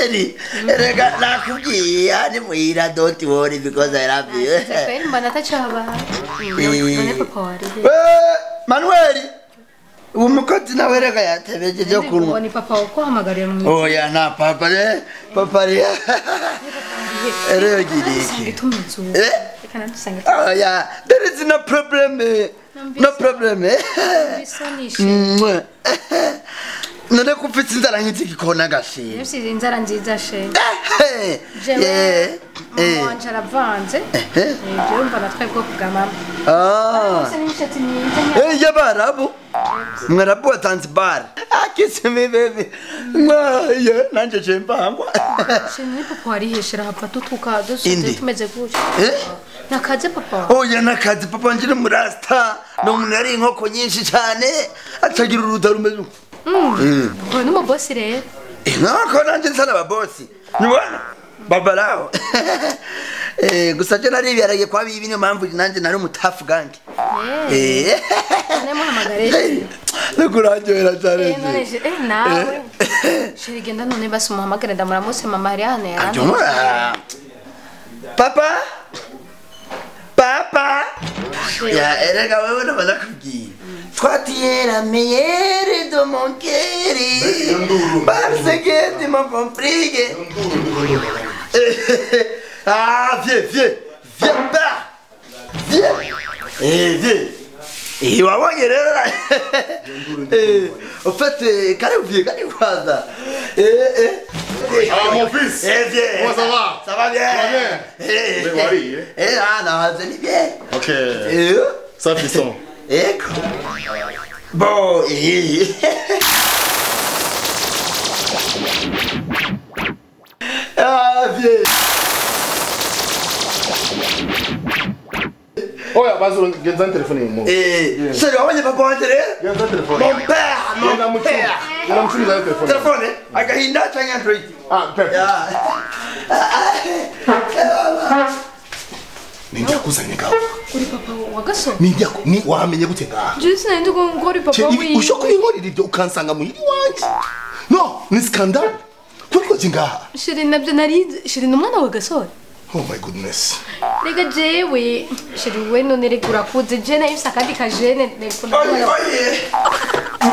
Chéri, rega nakubwiye ni muhira, don't worry because I love you. Kweli mbona atacaba. None papa wari he? Manuel, uwo mukozi nawe rega yatebeje byo kunywa. Ni papa wakuhamagariye mu Oya na papa re, papa re. Rero giriki. Itumitsu. Eh? Reka nadusange. Oya, there is no problem. No problem. Bisonishe. None ko ufite inzara nk'iki gikona gashira. Nafise inzara nziza she. Jewe Eh. mama wanje aravanze. Jewe mva natwaye ubwoko bwa mama. Ah. Ufise n'imishatsi myiza nka Eh, y'abarabu. Mwarabu wa Zanzibar. Ah, kiss me baby. Mwaye, nanje je mpangwa. She ni papa wari he shira hapfa tutuka Indi. dusuze tumeze gutya. Eh? Nakaze papa wawe. Oya nakazi papa wanje ni murasta. Ni umuntu yari inkoko nyinshi cyane. Atagira uruda rumeze uko. Papa ni umubosi rero. Inkoko nanje nsa n'ababosi. Nibona? Babalao. Eh, gusa je nari ibiharage kwa bibi niyo mpamvu nanje nari umutafu gange. Eh. Eh. None muhamagare. Nukuraryohera cyane. Eh none je eh nawe. Shiri genda none basi umuhamagare ndamuramutse mama hari hano yaranze. Ajumura. Papa? Papa? Ya, erega wewe ndabaza kubwira. Toi tu es la meilleure de mon cœur. Parce que tu m'as compris. Ah, viens, viens. Viens pas. Viens. Eh, viens. Eh, wabonye rero. Eh, en fait, karibu viens, karibu kwanza. Eh, eh. Ah, mon fils. Eh, viens. Comment ça va? Ça va bien. Ça va bien. Eh, Mais wari, eh? Eh, ah, non, c'est bien. Ok. Eh, Ça, fiston. Ecco. Bon, eh. Ah, viens. Oya, bazo genza telefone mu. Eh, c'est le papa wanje rero. Genza telefone. Mon père, Genda mon mu cyumba. père. Genda mu cyumba uzane telefone. Telefone, agahinda cyangwa Android? Ah, perfect. Ya. Ninde yakuzanye ngaho? Uri papa wa gasore. Ninde ni wamenye gute ngaha? Je sinari nzi ko uri papa wiwe. Ushobora kubinkorera ibyo ukansanga muhira iwanje? No, ni scandale. Kuko je ngaha. Shiri nabyo nari shiri ni umwana wa gasore. Oh my goodness. Rega jewe shiri we none rega urakuze je nayo mfise akandi kajene nekunda Oye, oye.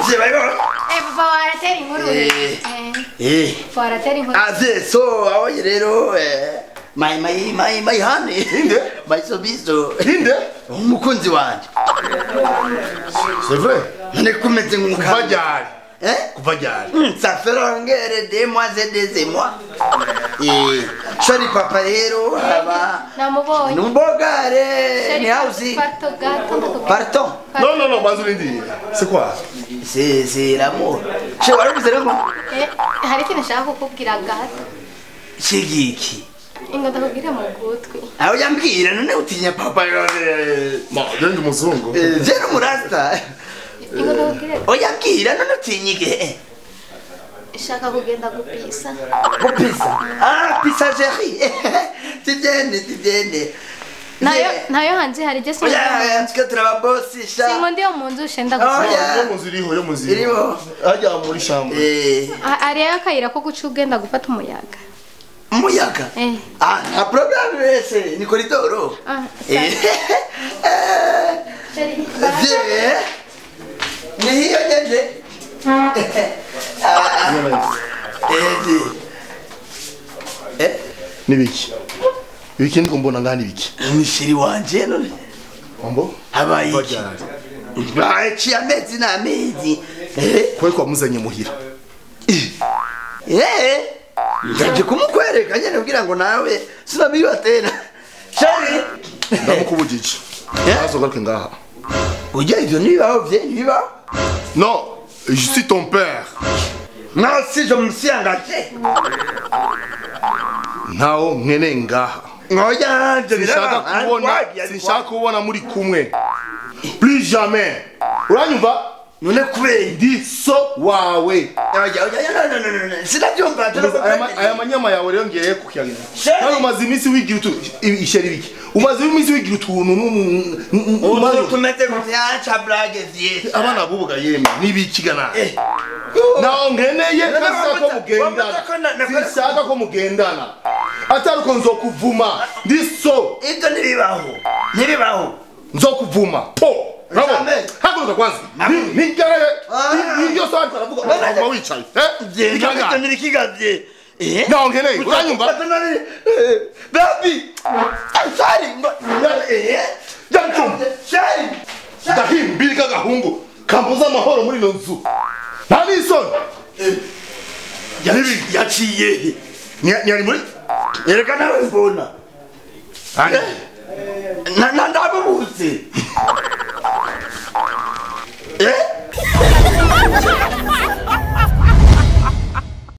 Je vais voir. Eh papa waratera inkuru. Eh. Eh Eh. papa waratera inkuru. Ah, viens, so, aho rero my my my my honey. Inde? My sobiso. Inde? Umukunzi wanje. C'est vrai. None kumeze Kuva nk'umukara. ryari? Eh? Kuva ryari? Ça fait longueur des mois et des mois. Eh, sorry papa rero aba Namubonye. Numbogare ni house. Parto gato ndakubwira. Pardon. Non, non, non, bazo lindi. C'est quoi? C'est l'amour. Che warabuze rero? Eh hari ikintu nshaka kukubwira gato. Chigiki. Ingo ndakubwira mu gutwi. Aho yambwira none utinya papa. Bon, genda umuzungu. Eh, je n'umurasta. Ingo ndakubwira. Oya mbwira none utinyike. Nshaka kugenda gupisa. Pisa. Ah, pissagerie. Tugende, tugende. Nayo nayo hanze hari je Oya, twe turababosi sha. Singo ndi mu nzu shenda Oya. gusa. Yo mu nzu iriho, yo mu nzu Iriho. Hajya muri chambre. Eh, Hariyo akayira ko guca ugenda gufata umuyaga. umuyaga. Eh. Ah, nta problème wese, ni koridoro. Ah, Eh. Sheri, Viens. Ni hiyo nyende. Ah. Eh. Eh, Nibiki. Ibiki ndiko mbona ngaha nibiki. ni shiri wanje none. Wambo? Habaye Kuva iki? ryari? Baciye amezi n'amezi. Eh. Kubera ko wamuzanye muhira. Eh, ndaje kumukwereka nyene kugira ngo nawe sinamiba tena. Shari. Ndamukubujije. Azogaruke ngaha. Ujya ivyo ntibibaho vye ntibibaho. Non, je suis ton père. Moi aussi je me suis engagé. Ntawo nkene ngaha. Oya nje Sinshaka kubona, sinshaka kubona muri kumwe. Plus jamais. Uranyumva? None kubera Ndi so wawe. Oya oya, no no no no, sinabyumva. Aya manyama yawe rero ngiye kukiyagira. Chéri. Kandi umaze iminsi wigira utu ishyari biki? Umaze iminsi wigira utuntu Utu tumeze gutya, blague, vieux. Abana bubuga yemwe nibikigana. Eh. Naho nkeneye None kandi sinshaka ko mugendana. wamutse ko Sinshaka ko mugendana. Atari uko nzokuvuma. Ndi so. Ibyo ntibibaho, ntibibaho. Nzokuvuma. Po. Bravo. Jamais. Haguruka kwanza. Nigare. Niyo so ariko aravuga uguma wicaye. Eh? Ibyo Ikangara. ntibikigavye. Eh. Naho nkeneye. Uranyumva? Baby, I'm sorry. Eh. Jantum. Chéri. Ndahimbira kagahungu kambuza amahoro muri ino nzu. Nta n'isoni. Yaciye. Ntiyari muri Erega nawe mbona. Ani. Na ndabubuze.